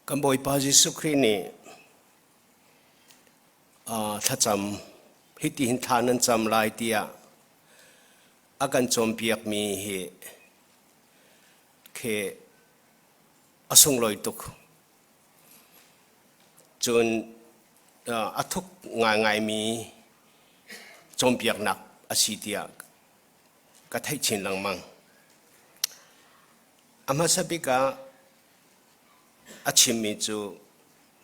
Kan Bawipa Jesuh Khrih nih thlacam hitihin thla nan cam lai tiah a kan cawnpiakmi hi khi a sunglawi tuk. Cun a thuk ngaingaimi cawnpiaknak a si tiah ka theih chin lengmang. A hmasa bik ah a chimmi cu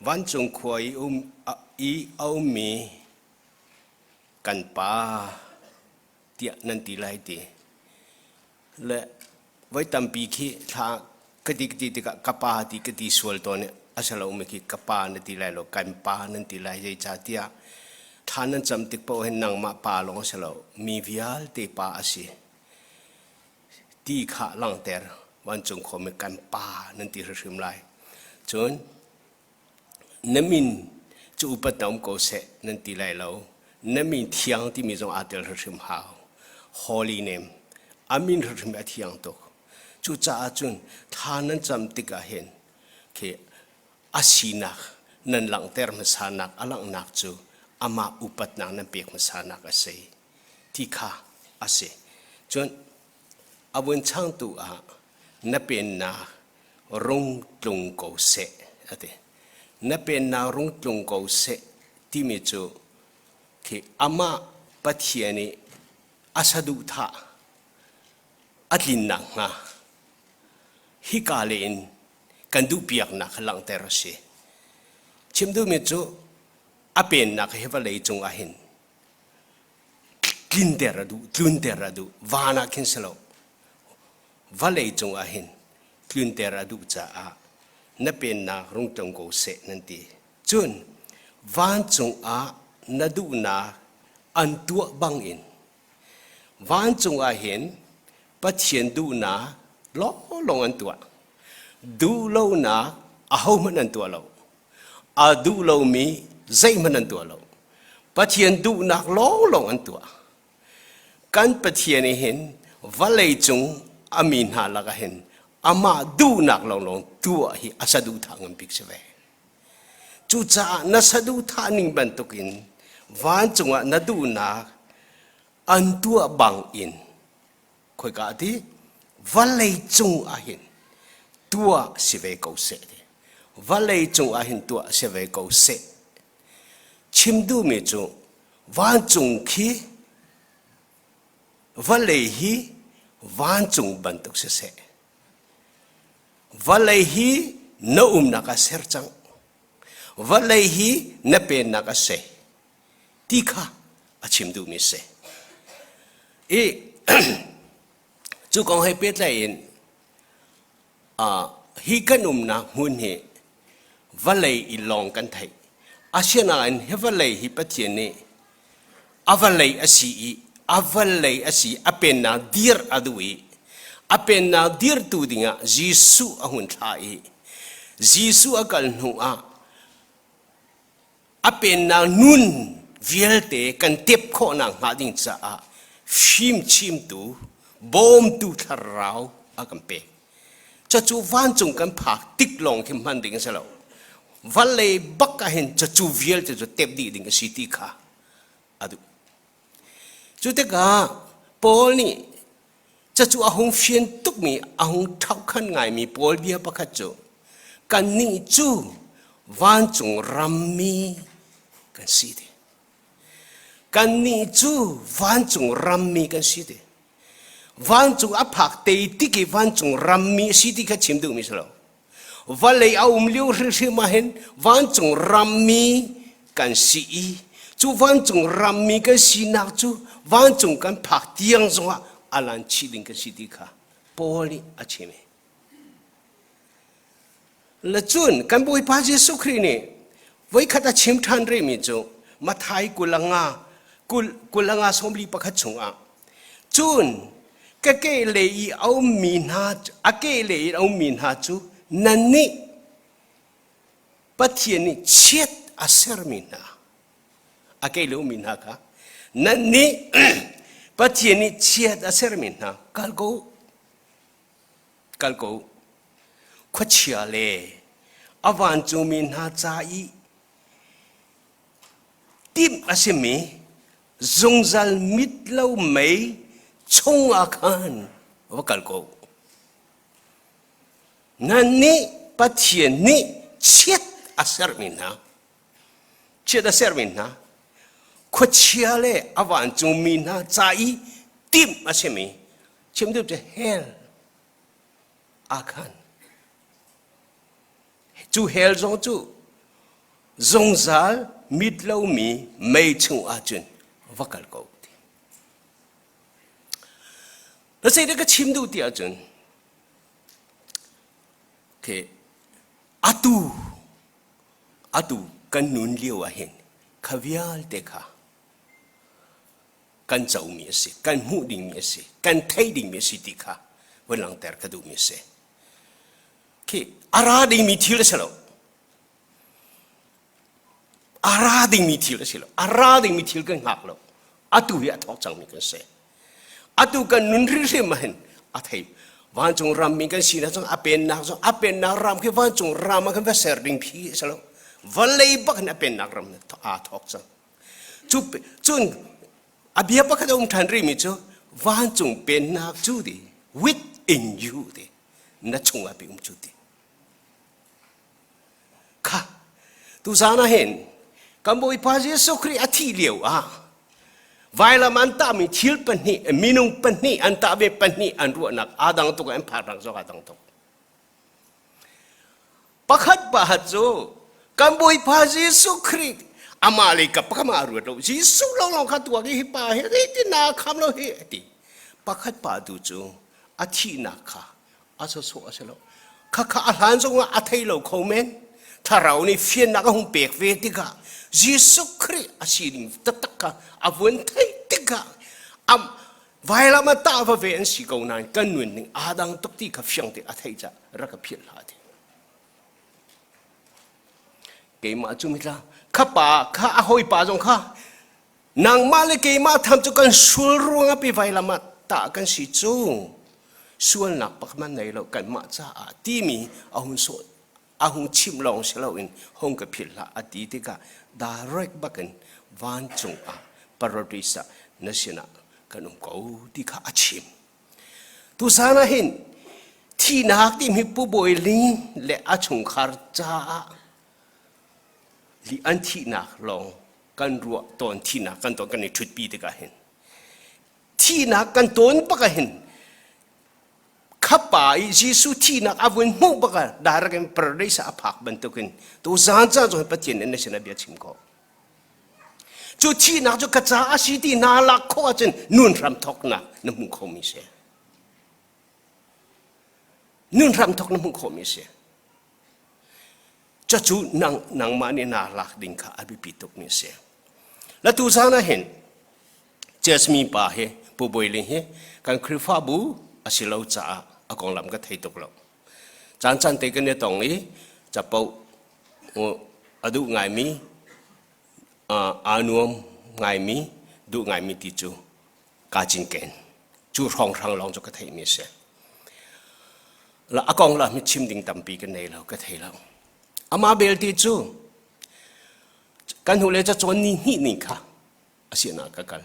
vancung khua i um i a ummi kan Pa tiah nan ti lai ti. Le voi tampi khi thla ka ti ka ti tikah ka pa ti ka ti sual tawn i a si lomi khi ka pa na ti lai lo kan pa nan ti lai zeicahtiah thla nan cam tik paoh hin nangmah pa lawng a si lo mi vialte pa a si ti kha langhter vancung khuami kan pa nan ti hrimhrim lai cun na min cu upat na um ko seh nan ti lai lo na min thiang timi zong aa tel hrimhrim hau holy name a min hrimhrim a thiang tuk cucaah cun thla nan cam tikah hin khi a sinak nan langhter hmasanak a langhnak cu amah upatnak nan pek hmasanak a si ti kha a si cun a vun changtu ah na pennak rung tlung ko seh a ti. Na pennak rung tlung ko seh timi cu khi amah Pathian i a saduhthah a tlinnak hnga hika le in kan duhpiaknak kha langhter a si. Chim duhmi cu a pennak hi vawlei cung ah hin tlinter a duh, tlunter a duh. Van ah khin si lo. Vawlei cung ah hin tlunter a duh caah na pennak rung tlung ko seh nan ti. Cun vancung ah na duhnak an tuah bangin vancung ah hin Pathian duhnak lawnglawng an tuah. Duh lonak ahohmanh an tuah lo. A duh lomi zeihmanh an tuah lo. Pathian duhnak lawnglawng an tuah. Kan Pathian nih hin vawlei cung a mi hna lakah hin amah duhnak lawnglawng tuah hi a saduhthah ngan bik si ve. Cucaah na saduhthah ning bantukin vancung ah na duhnak an tuah bang in khoika ti vawlei cung ah hin tuah si ve ko seh ti. Vawlei cung ah hin tuah si ve ko seh. Chim duhmi cu vancung khi vawlei hi vancung bantuk siseh vawlei hi na umnak ah ser cang vawlei hi na pennak a si ti kha a chim duhmi si i cu kong he pehtlai in Hi kan umnak hmun hi vawlei i lawng kan theih. Asinain hi vawlei hi Pathian nih a vawlei a si i a vawlei a si a pennak dir a duh i a pennak dirtu dingah Jesuh a hun thlah i Jesuh a kal hnu ah a pennak nun vialte kan tep khawhnak hnga ding caah fimchimtu bawmtu thlarau a kan pek cucu vancung kan phak tik lawng khi hman ding a si lo vawlei bak ah hin cucu vialte cu tep dih ding a si ti kha a duh cu tikah Paul nih Cucu a hung fian tukmi, a hung ṭhauhkhan ngaimi Paul bia pakhat cu kannih cu vancung rammi kan si ti. Kannih cu vancung rammi kan si ti. Vancung a phak te tik i vancung rammi a si ti kha chim duhmi si lo. Vawlei a um lio hrimhrim ah hin vancung rammi kan si i cu vancung rammi kan sinak cu vancung kan phak tiang zongah a lan chih ding kan si ti kha Paul nih a chim. Le cun kan Bawipa Jesuh Khrih nih voikhat a chim ṭhan rihmi cu Mathai 25 kul anga 41 chungah cun ka kehlei i a ummi hna a kehlei i a ummi hna cu nannih Pathian nih chiat a sermi hna a kehlei ummi hna kha nannih Pathian nih chiat a sermi hna kal ko kal ko khuachia le A vancungmi hna ca i timh a simi zungzal mit lo mei chungah khan va kal ko. Nannih Pathian nih chiat a sermi hna, chiat a sermi hna, khuachia le a vancungmi hna ca i timh a simi, chim duh cu hell ah khan Cu hell zong cu zungzal mit lomi mei chung ahcun va kal ko ti. Na zeidah ka chim duh ti ahcun okay, atu atu kan nun lio ah hin kha vialte kha kan comi a si, kan hmuh dingmi a si, kan theih dingmi a si ti kha vun langhter ka duhmi a si. Khi a ra dingmi thil a si lo. A ra dingmi thil a si lo. A ra dingmi thil kan hngak lo. Atu hi a thawk cangmi kan si. Atu kan nun hrimhrim ah hin a thei. Vancung rammi kan sinak zong a pennak zong a pennak ram khi vancung ram ah kan va ser ding phi a si lo. Vawlei bak in a pennak ram aa thawk cang. Cu cun a bia pakhat a um ṭhan rihmi cu vancung pennak cu ti within you ti na chungah pi um cu ti kha tuzaan ah hin kan Bawipa Jesuh Khrih a thih lio ah vailam an tahmi thil pahnih minung pahnih an tah ve pahnih an ruahnak aa dang tuk an phaknak zong aa dang tuk Pakhat pakhat cu kan Bawipa Jesuh Khrih amah lei kap pakhat mah ruat lo Jesuh lawnglawng kha tuak i hi pa hi zeitin na kham lo hi a ti. Pakhat pa tu cu a thihnak kha a sawsawh a si lo. Khakha a hlan zongah a thei lo kho men. Thlarau nih fiannak a hung pek ve tikah Jesuh Khrih a sining taktak kha a vun theih tikah am vailam ah tah va ve an si ko nain kan nun ning aa dang tuk ti kha fiang te a theih caah rak ka philh hlah ti. Keimah cu mitla kha pa kha a hawipa zong kha nangmah le keimah tham cu kan sul ruangah pi vailam ah tah kan si cu sualnak pakhat man nei lo kanmah caah timi a hun sawh a hung chimh lawng si loin hung ka philh hlah a ti tikah direct bakin vancung ah paradise ah na sinah kan um ko ti kha a chim. Tuzaan ah hin thihnak timi Pu Bawi Ling le a chungkhar caah li an thihnak lawng kan ruah tawn thihnak kan tawn kan i ṭhutpi tikah hin thihnak kan tawn bak ah hin khapa i Jesuh thihnak a vun hmuh bak ah direct in paradise ah a phak bantukin tu zan caan zong Pathian nih na sinah bia chim ko. Cu thihnak cu ka caah a si ti naa lak khawh ahcun nun hram thawknak na hmu khomi si. Nun hram thawk na hmuh khawhmi si. Cucu nang, nangmah nih naa lak ding kha a biapi tukmi a si. La tu zan ah hin Jasmi pa hi Pu Bawi Ling hi kan Khrihfabu a si lo caah a konglam ka thei tuk lo. Caan caan te kan i tong i capo a duh ngaimi aa nuam ngaimi duh ngaimi ti cu kaa cinken. Cu hrawnghrang lawng cu ka theihmi a si. La a kong la mi chim ding tampi ka nei lo ka thei lo. Amah belte cu kan hnu le cacawn ni hnih ni kha a sinah ka kal.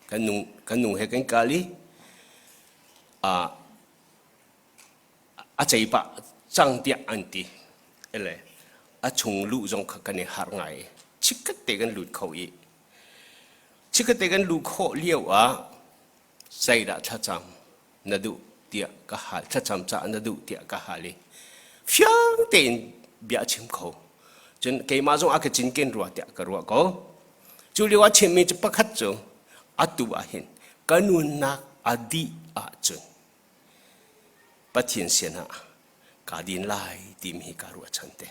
Kan nu kan nu he kan kal i a cei pah cang tiah an ti. Ele a chung luh zong kha kan i harh ngai i chikkhat te kan lut kho i chikkhat te kan luh khawh lio ah zeidah thlacam na duh tiah ka hal thlacam caah na duh tiah ka hal i fiang tein bia a chim kho cun keimah zong a ka cinken rua tiah ka ruah ko cu lio ah chimmi cu pakhat cu atu ah hin ka nunnak a dih ahcun Pathian sinah kaa din lai timi hi kaa ruahchan te.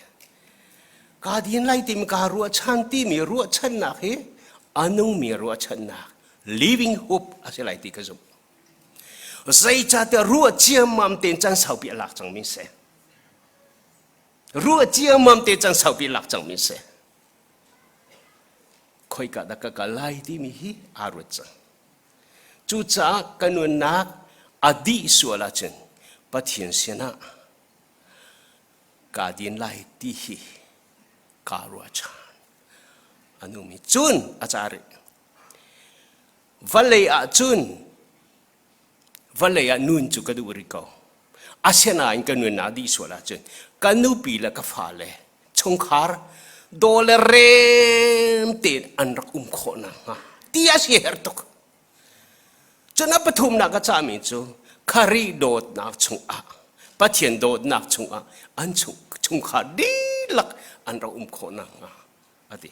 Kaa din lai timi kaa ruahchan timi ruahchannak hi a nungmi ruahchannak living hope a si lai ti ka zumh. Zeicahtiah ruah ciammam tein caan saupi a lak cangmi si. Ruah ciammam tein caan saupi a lak cangmi si. Khoika dah ka kal lai timi hi aa ruat cang. Cucaah ka nunnak a dih sual ahcun Pathian sinah Kaa din lai ti hi kaa ruahchan. A numi cun a ca rih. Vawlei ah cun vawlei ah nun cu ka duh rih ko. Asinain ka nun ah dih sual ahcun ka nupi le ka fale chungkhar daw le rem tein an rak um khawh nakhnga ti a si herh tuk. Cun a pathumnak a cahmi cu Kharih dawtnak chungah Pathian dawtnak chungah an chungkhar dihlak an rak um khawh nakhnga a ti.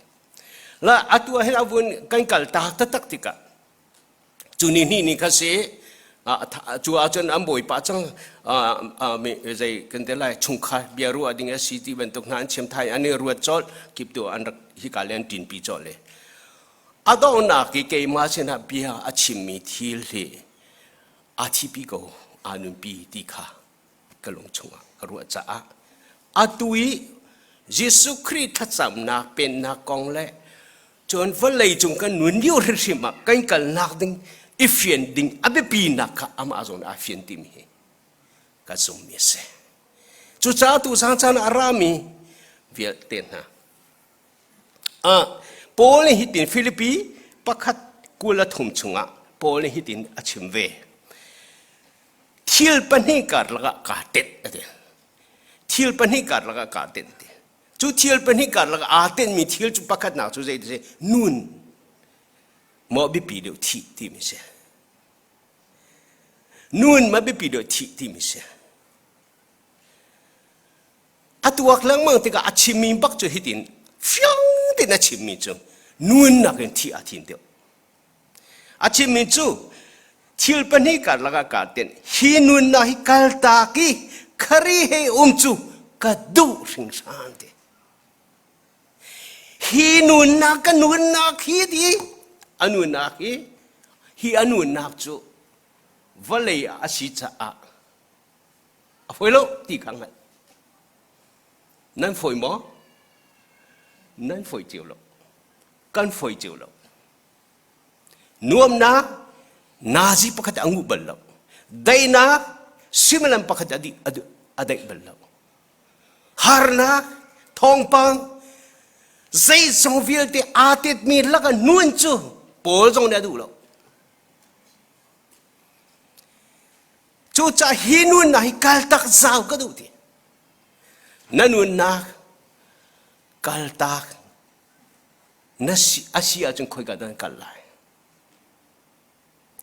La atu ah hin a vun kan kal tak taktak tikah cu ni hnih ni kha si cu ahcun an bawipa cang zei kan ti lai chungkhar bia ruah ding a si ti bantuk hna an chim thai an i ruat colh kip tu an rak hika le an ṭinpi colh le A donghnak i keimah sinah bia a chimmi thil hi aa thipi ko, aa nunpi ti kha ka lung chungah ka ruah caah atu i Jesuh Khrih thlacamnak pennak kong le cun vawlei cung kan nun lio hrimhrim ah kan kalnak ding i fian ding a biapinak kha amah zawn aa fian timi hi ka zummi a si. Cucaah tu sang caan ah a rami vialte hna Paul nih hitin Filipi pakhat 23 chungah Paul nih hitin a chim ve. Thil pahnih karlak ah kaa tenh a ti. Thil pahnih karlak ah kaa tenh ti. Cu thil pahnih karlak ah aa tenhmi thil cu pakhatnak cu zei ti si nun maw biapi deuh thih timi si. Nun ma biapi deuh thih timi si. A tuak lengmang tikah a chimmi bak cu hitin fiang tein a chimmi cu nunnak in thih aa thim deuh. A chimmi cu thil pahnih karlak ah kaa tenh. Hi nunnak hi kaltak i khari he um cu ka duh hringhran ti. Hi nunnak ka nunnak hi ti a nunnak hi hi a nunnak cu vawlei ah a si caah A fawi lo ti kha hngalh. Nan fawi maw? Nan fawi cio lo. Kan fawi cio lo. Nuamnak nazi pakhat a nguh bal lo. Daihnak suimilam pakhat a, a, a daih bal lo. Harnak, thawngpang, zeizong vialte aa tetmi lakah nun cu Paul zong nih a duh lo. Cucaah hi nunnak hi kaltak zau ka duh ti. Na nunnak kaltak na si a si ahcun khoika dah kal lai.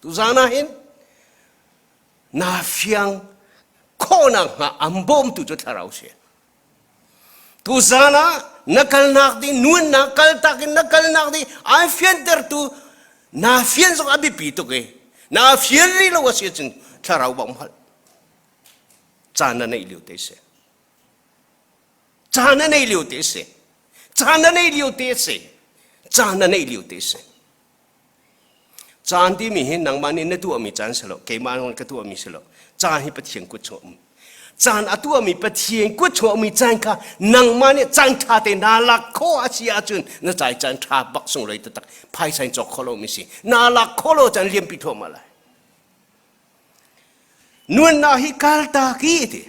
Tuzaan ah hin naa fiang khawhnak hnga an bawmtu cu thlarau si. Tuzaan ah na kalnak ding nunnak kaltak in na kalnak ding ai fiantertu naa fian zong a biapi tuk i naa fian rih lo a si ahcun thlarau bawmh hal caan na neih lio te si caan na neih lio te si caan na neih lio te si caan na neih lio te si Caan timi hi nangmah nih na tuahmi caan si lo, keimah nih ka tuahmi si lo. Caan hi Pathian kut chung um. Caan a tuahmi Pathian kut chung ummi caan kha nangmah nih caan ṭha te naa lak khawh a si ahcun na cai caan ṭha bak sunglawi taktak phaisa in cawk khawh lomi si. Naa lak khawh lo caan liampi thluahmah lai. Nunnak hi kaltak i ti.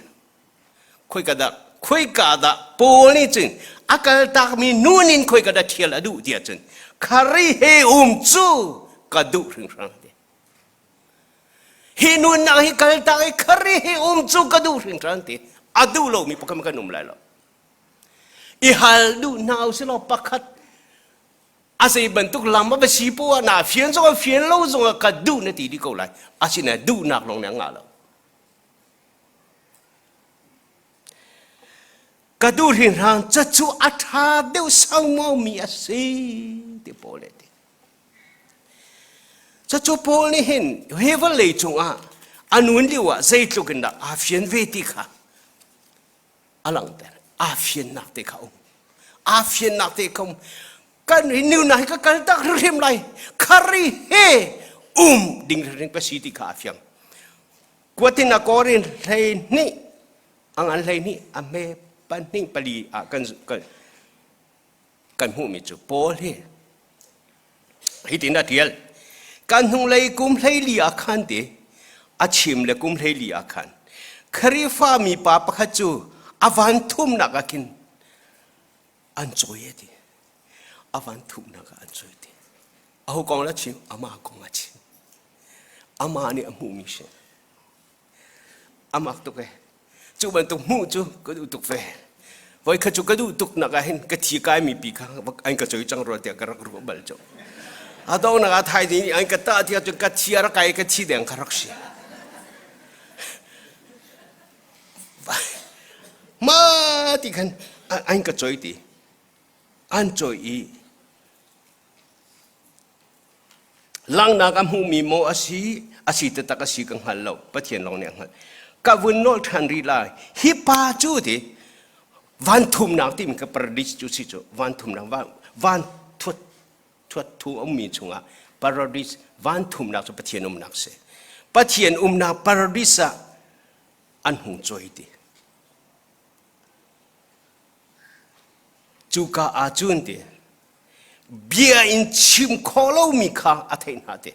Khoika dah khoika dah Paul nih cun a kaltakmi nun in khoika dah ṭhial a duh tiah cun Khari he um cu ka duh hringhran ti. Hi nunnak hi kaltak i khari he um cu ka duh hringhran ti. A duh lomi pakhat kan um lai lo. I hal duh hna usilaw pakhat a zei bantuk lam a va si poah na fian zong a fian lo zong ah ka duh na ti dih ko lai. Asinain duhnak lawng nih a ngah lo. Ka duh hringhran ca cu a ṭha deuh saumau mi a si ti Paul nih a ti. Cucu Paul nih hin hi vawlei cungah a nun lio ah zeitluk in dah aa fian ve ti kha a langhter. Aa fiannak te kha um. Aa fiannak te kha um. Kan hi nuna hi ka kal tak hrimhrim lai. Khari he um ding hrimhrim ka si ti kha a fiang. Kuatin a Korin 12 a ngan 12 a hme pahnih pali ah kan kan kan hmuhmi cu Paul hi hitin a tial kan hnunglei kum 14 ah khan ti a chim le kum 14 ah khan Khrihfa mi pa pakhat cu A van thumnak ah khin an cawi a ti. A van thumnak ah an cawi ti. Aho kong la chim? Amah kong a chim. Amah nih a hmuhmi si. Amak tuk e. Cu bantuk hmuh cu ka duh tuk ve. Voi khat cu ka duh tuk nak ah hin ka thi kai mi pi kha an ka choi cang rua tiah ka rak ruah bal cu. A dong nak ah thaizing nih an ka tah tiah cun ka thi a rak kai ka thi deng kha rak si. Ma ti khan an ka choi ti. An choi i Langhnak a hmuhmi maw a si, a si taktak a si ka hngal lo. Pathian lawng nih a hngalh. Ka vun nolh ṭhan rih lai. Hi pa cu ti van thumnak timi ka paradis cu si cu van thumnak van, van thuat thuat thu ummi chungah paradis van thumnak cu Pathian umnak si. Pathian umnak paradis ah an hung choi ti. Cuka ah cun ti bia in chim khawh lomi kha a theih hna te.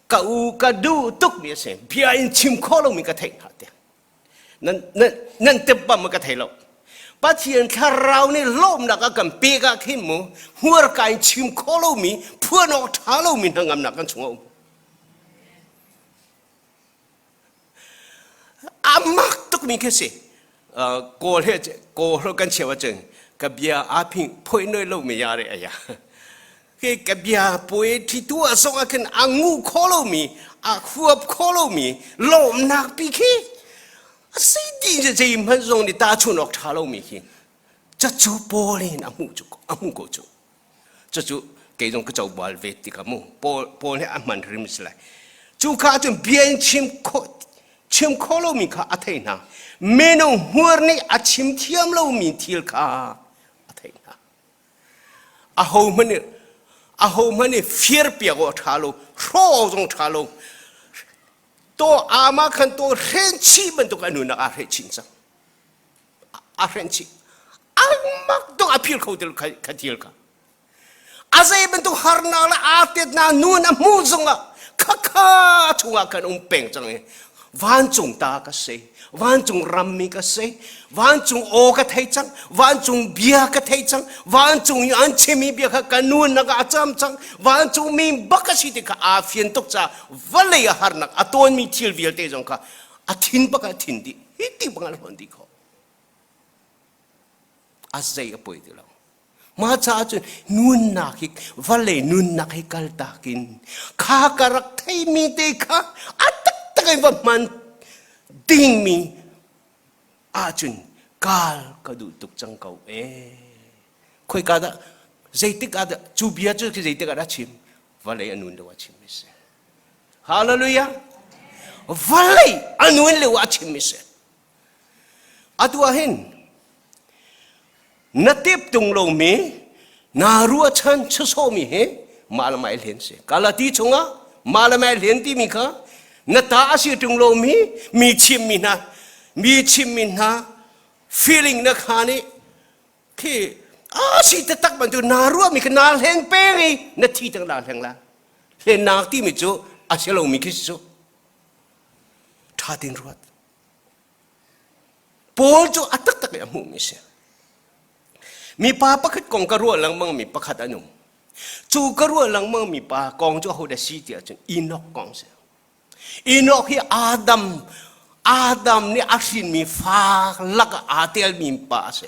Ka u ka duh tukmi a si. Bia in chim khawh lomi ka theih hna te. Nan, nan, nan tep bam ka thei lo. Pathian thlarau nih lawmnak a kan pek ah khin mu hmurka in chim khawh lomi phuan awk ṭha lomi hnangamnak kan chungah um. A mak tukmi khi si. Kawl he kawl kan cheu ahcun ka bia aa phing phoi noi lo mi ya re aya. Ke ka bia puai thi tu a song ah khin a ngu kho lo mi a huap kho lo mi lawmnak pi khi a si ti zei hmanh zong nih ta chun awk tha lo mi khi cacu pawl in a hmuh cu a hmu ko cu. Cucu kei zong ka co bal ve tikah mu Paul Paul he a hman hrim si lai. Cu kha cun bia in chim khawh chim khawh lomi kha a theih hna. Minung hmur nih a chim thiam lomi thil kha a theih hna. Aho hmanh nih aho hmanh nih fir piak awk a ṭha lo, hrawh awk zong ṭha lo. To ama khan to hren chih bantuk a nunnak aa hreh chin cang. A hrenh chih mak tuk a phil kho til kha thil kha a zei bantuk harnak le aa tetnak nun a hmuh zongah khakha chungah khan um peng cang i vancung ta ka si vancung rammi ka si vancung aw ka thei cang vancung bia ka thei cang vancung i an chimmi bia kha ka nunnak ah a cam cang vancung mi bak ka si ti kha aa fian tuk caah vawlei a harnak a tawnmi thil vialte zong kha a thin bak a thin dih hi ti bang an hon dih kho a zei a poi ti lo mah caah cun nunnak hi vawlei nunnak hi kaltak in kha ka rak theimi te kha a taktak in va hman dingmi ahcun kal ka duh tuk cang ko e khoi ka dah zeitik ah dah cu bia cu zeitik ah dah chim vawlei a nun lo a chim mi si Hallelujah. Vawlei a nun lio ah a chimmi si. Atu ah hin na tep tung lomi naa ruahchan chasawmi hi mah le mah i hlen si. Galati chungah mah le mah i hlen timi kha na ta a si tung lomi mi chimmi hna mi chimmi hna feeling na kha nih khi a si taktak bantuk naa ruahmi kha naa hleng peng i na thi tang naa hleng la hlennak timi cu a si lomi khi si cu ṭha tein ruat Paul cu a taktak i a hmuhmi si mipa pakhat kong ka ruah lengmang mi pakhat an um cu ka ruah lengmang mi pa kong cu aho dah si ti ahcun Enoch kong si Enoch hi Adam Adam nih a hrinmi fa lakah aa telmi pa a si.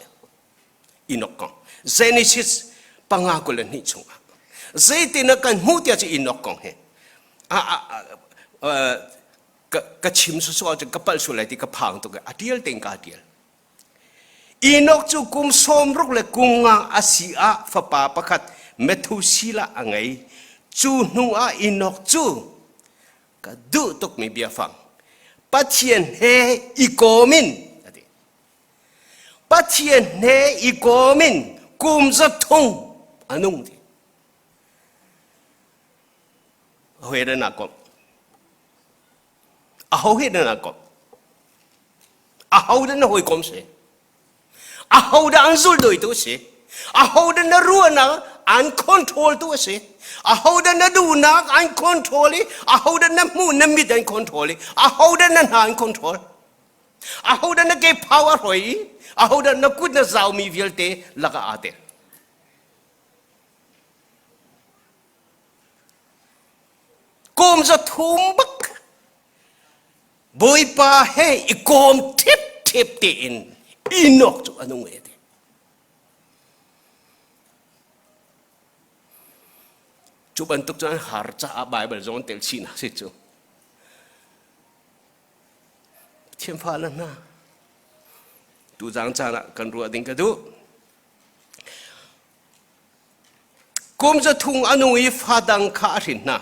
Enoch kong. Genesis 52 chungah. Zeitin a kan hmuh tiah cu Enoch kong hi. Ka chim susual cun ka palh sual lai ti ka phang tuk i a tial tein ka tial. Enoch cu kum 60 le kum nga a si ah fapa pakhat Methuselah a ngei. Cu hnu ah Enoch cu ka duh tukmi biafang Pathian he i kawm in a ti. Pathian he i kawm in kum 300 a nung ti. Hawi dah naa komh? Aho he dah naa komh? Aho dah na hawikom si? Aho dah an zuldawitu si? Aho dah na ruahnak an control tu a si? Aho dah na duhnak an control i aho dah na hmuh na mit an control i aho dah na hna an control? Ahodah na ke phau a hroi i ahodah na kut na zaumi vialte lakah aa tel. Kum za thum bak Bawipa he i kawm ṭhipṭhep tein Enoch cu a nung e ti. Cu bantuk cu an har caah Baibal zong an tel chihnak si cu. Pathian fale hna, tuzang caan ah kan ruah ding ka duh. Kum zathum a nung i fa dang kha a hrin hna.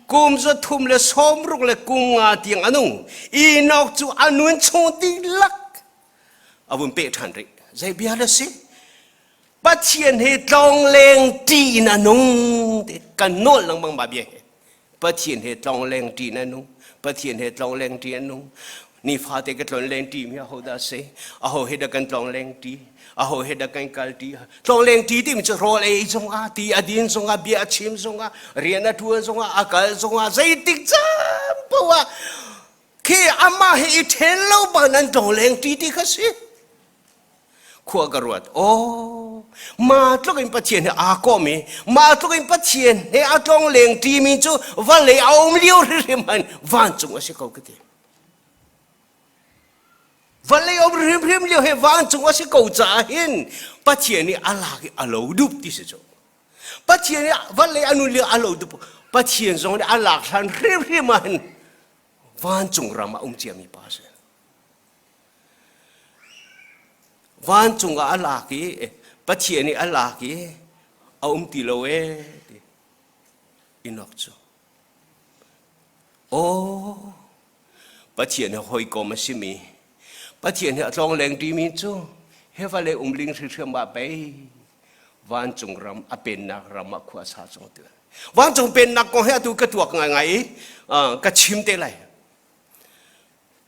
Kum zathum le sawmruk le kum nga tiang a nung. Enoch cu a nun chung dihlak a vun peh ṭhan rih. Zei bia dah si? Pathian he tlongleng ṭi in a nung ti kan nawl lengmang ma bia hi. Pathian he tlongleng ṭi in a nung. Pathian he tlongleng ṭi in a nung. Nifate ka tlonleng ṭi mi aho dah si? Aho he dah kan tlongleng ṭi? Aho he dah kan kal ṭi? Tlongleng ṭi timi cu rawl ei zongah, ti a din zongah, bia a chim zongah, rian a ṭuan zongah, a kal zongah, zeitik caan paoh ah khi amah he i ṭhen lo bang nan tlongleng ṭi ti kha si. Khua ka ruat. Aw, ma tluk in Pathian he aa kawm i mah tluk in Pathian he a tlongleng ṭimi cu vawlei a um lio hrimhrim han vancung a si ko ka ti. Vawlei um hrimhrim lio he vancung a si ko caah hin Pathian nih a lak i a lo dup ti si cu. Pathian nih vawlei a nun lio a lo dup. Pathian zong nih a lak hlan hrimhrim ah hin vancung ram ah um ciami pa a si. Vancung ah a lak i Pathian nih a lak i a um ti lo ee ti Enoch cu. Aw, Pathian he hawikom a simi, Pathian he a tlawngleng ṭimi cu he vale umling hrimhrim ah pei vancung ram a pennak ram ah khua sa cang ti. Vancung pennak kong he atu ka tuak ngaingai i ka chim te lai.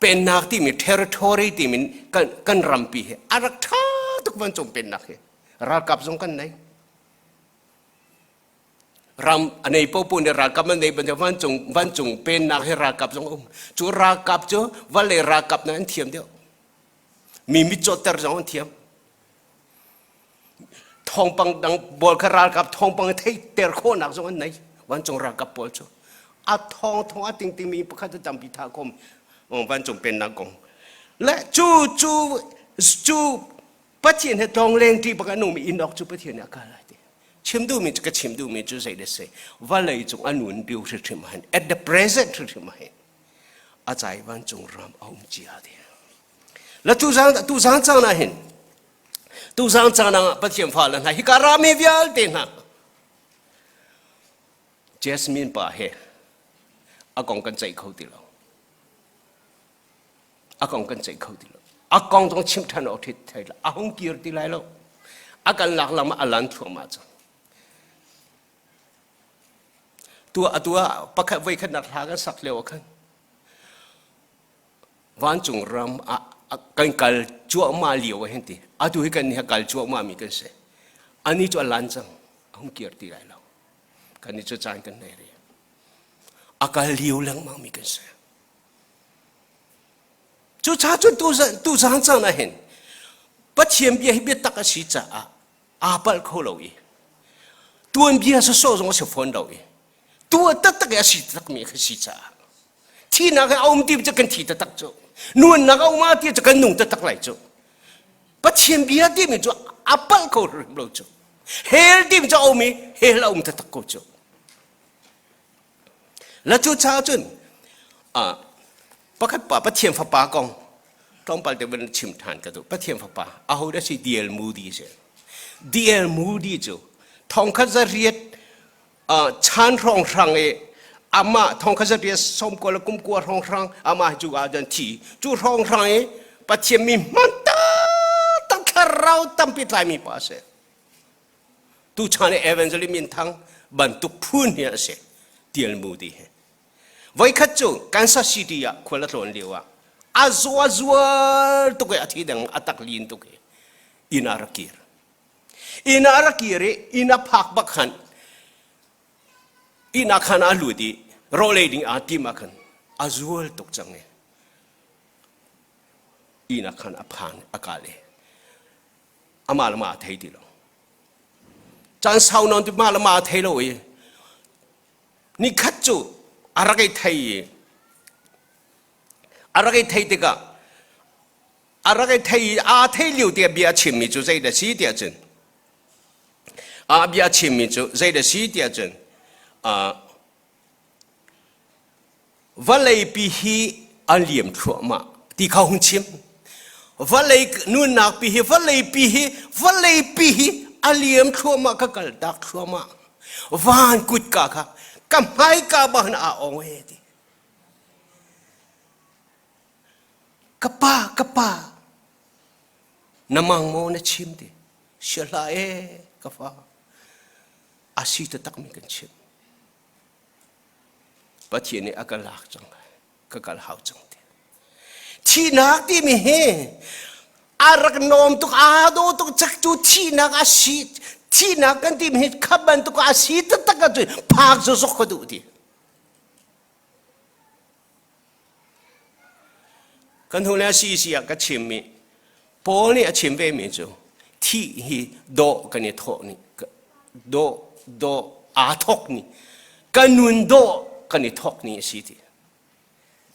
Pennak timi territory timi kan, kan rampi hi a rak ṭha tuk vancung pennak hi. Ralkap zong kan nei. Ram a nei popo nih ralkap an nei bantuk vancung vancung pennak hi ralkap zong a um. Cu ralkap cu vale ralkap na an thiam deuh. Mi mitcawtter zong an thiam. Thawngpang dang pawl kha ralkap thawngpang theihter khawhnak zong an nei. Vancung ralkap pawl cu a thawng thawng a ting mi pakhat a tampi tha khom vancung pennak kong. Le cu cu cu Pathian he tlongleng ṭi bak a nungmi Enoch cu Pathian nih a kal lai ti. Chim duhmi cu ka chim duhmi cu zei dah si vawlei cung a nun lio hrimhrim ah hin at the present hrimhrim ah hin a cai vancung ram a um cia ti. La tu zang tu zang caan ah hin tu zang caan ah Pathian fale hna hika rami vialte hna Jasmine pa he a kong kan ceih kho ti lo. A kong kan ceih kho ti lo. A kong zong chim ṭhan awk ṭhit thei lo. A hung kir ti lai lo. A kan lak lam ah a lan thluahmah cang. Tu atu ah pakhat voi khatnak hla kan sak lio ah khan vancung ram ah kan kal cuahmah lio ah hin ti atu hi kan nih kal cuahmah mi kan si ani cu a lan cang a hung kir ti lai lo kan nih cu caan kan nei rih a kal lio lengmang mi kan si Cucaah cun tuzaan caan ah hin Pathian bia hi biatak a si caah aa palh kho lo i tuanbia sawsawh zong a si fawn lo i tuah taktak i a si takmi kha si caah thihnak hi a um ti cu kan thi taktak cu nuannak a um ah ti cu kan nung taktak lai cu Pathian bia timi cu a palh kho hrim lo cu hell timi cu a um i hell a um taktak ko cu La cu caah cun pakhat pa Pathian fapa kong tlawmpal te van chim ṭhan ka duh. Pathian fapa aho dah si D.L. Moody si. D.L. Moody cu thongkhat zariat chan hrawnghrang i amah thongkhat zariat sawmkua le kumkua hrawnghrang amah cu ah cun thi cu hrawnghrang i Pathian mi hman taktak thlarau tampi tlaimi pa a si. Tuchan i evangelist minthang bantuk phun hi a si D.L. Moody hi. Voikhat cu Kansas City ah khual a tlawn lio ah a zaw a zual tuk i a thi deng a tak lin tuk i inn ah rak kir. Inn ah rak kir i inn a phak bak khan inn ah khan a lut i rawlei ding aa tim ah khan a zual tuk cang i. Ihnak khan a phan a kal i amah le mah a thei ti lo. Caan sau nawn ti mah le mah a thei lo i nikhat cu a rak i thei i a rak i thei tikah a rak i thei i aa thei lio tiah bia a chimmi cu zeidah si tiah cun a bia a chimmi cu zeidah si tiah cun Vawleipi hi a liam thluahmah ti kha hung chim. Vawlei nunnak pi hi vawleipi hi vawleipi hi a liam thluahmah ka kal tak thluahmah. Van kutka kha ka hmaika bang aa ong e ti. Ka pa ka pa na mang maw na chim ti. Sia hlah e ka fa. A si taktak mi kan chim. Pathian nih a ka lak cang ka kal hau cang ti. Thihnak timi hi a rak nawm tuk aa daw tuk cak cu thihnak a si thihnak kan timi hi kha bantuk a si taktak ahcun phak zokzok ka duh ti. Kan hnu le si si ah ka chimmi Paul nih a chim vemi cu thih hi dawh kan i thawh ni dawh dawh aa thawk ni ka nun dawh kan i thawk ni a si ti.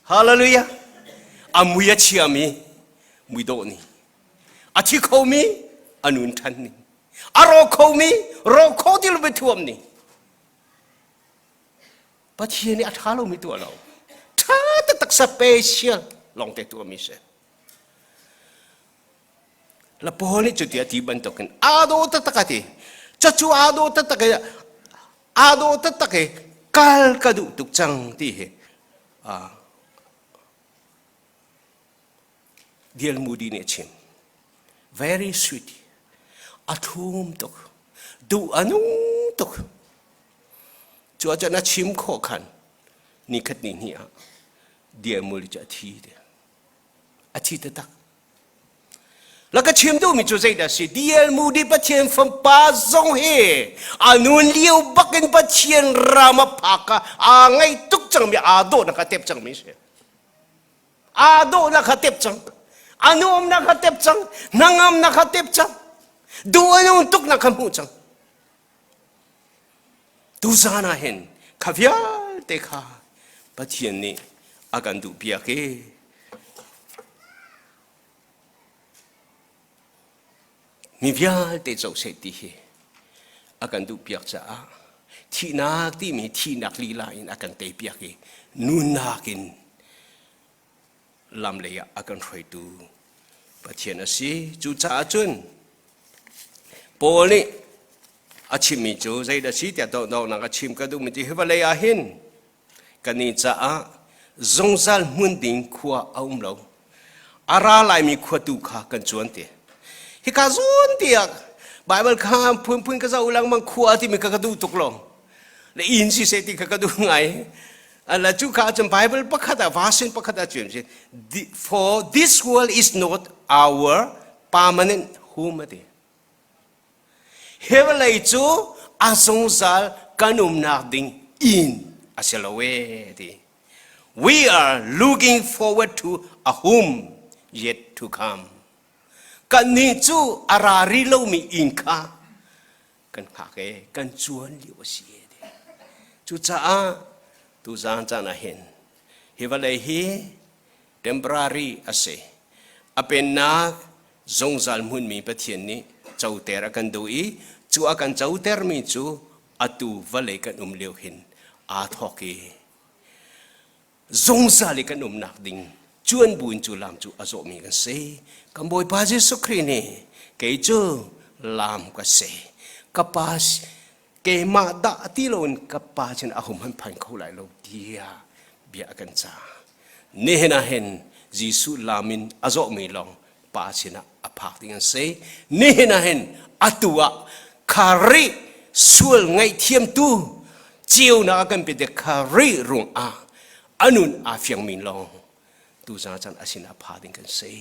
Hallelujah! A mui a chiami mui dawh ni. A thi khomi a nun ṭhan ni. A rawk khomi rawk kho ti lo thuam ni. Pathian nih a ṭha lomi tuah lo. Ṭha taktak special lawngte tuahmi si. La Paul nih cuti a ti bantukin aa daw taktak a ti. Cacu aa daw taktak i aa daw taktak i kal ka duh tuk cang ti hi D.L. Moody nih a chim. Very sweet. A thlum tuk. Duh a nung tuk. Cu ahcun a chim khawh khan nikhat ni hnih ah D.L. Moody cu a thi te. A thi taktak. La ka chim duhmi cu zeidah si? D.L. Moody Pathian fapa zong hi a nun lio bakin Pathian ram a phak ah aa ngaih tuk cangmi aa dawhnak a tep cangmi si. Aa dawhnak kha tep cang. A nuamnak kha tep cang. Hnangamnak kha tep cang. Duh a nung tuknak kha hmuh cang. Tuzan ah hin kha vialte kha Pathian nih a kan duhpiak i mi vialte co seh ti hi a kan duhpiak caah thihnak timi thihnak lila in a kan teipiak i nunnak in lam lei ah a kan hruaitu Pathian a si. Cucaah cun Paul nih a chimmi cu zeidah si tiah donghnak a chim ka duhmi cu hi vawlei ah hin kannih caah zungzal hmun ding khua a um lo. A ra laimi khua tu kha kan cuan ti. Hika zawn tiah Bible kha phunphun ka zoh lengmang khua timi kha ka duh tuk lo. Le inn siseh ti kha ka duh ngai. Ala cu kha cun Bible pakhat ah version pakhat ah cun for this world is not our permanent home ati. Hi vawlei cu a zungzal kan umnak ding inn a si lo e ti. We are looking forward to a home yet to come. Kannih cu a ra rih lomi inn kha kan hngak e kan cuan lio a si e ti. Cucaah tuzaan caan ah hin hi vawlei hi temporary a si. A pennak zungzal hmunmi Pathian nih coter a kan duh i cu a kan cotermi cu atu vawlei kan um lio hin aa thawk i zungzal i kan umnak ding cuan buin cu lam cu a zawhmi kan si. Kan Bawipa Jesuh Khrih nih kei cu lam ka si. Ka pa keimah dah ti loin ka pa cun a hum han phan kho lai lo tiah bia a kan ca. Nihin ah hin Jesuh lam in a zawhmi lawng pa sinah a phak ding an si. Nihin ah hin atu ah Kharih sual ngaihthiamtu ceunak a kan pe te Kharih rung ah a nun aa fiangmi lawng tuzaan caan a sinah pha ding kan si.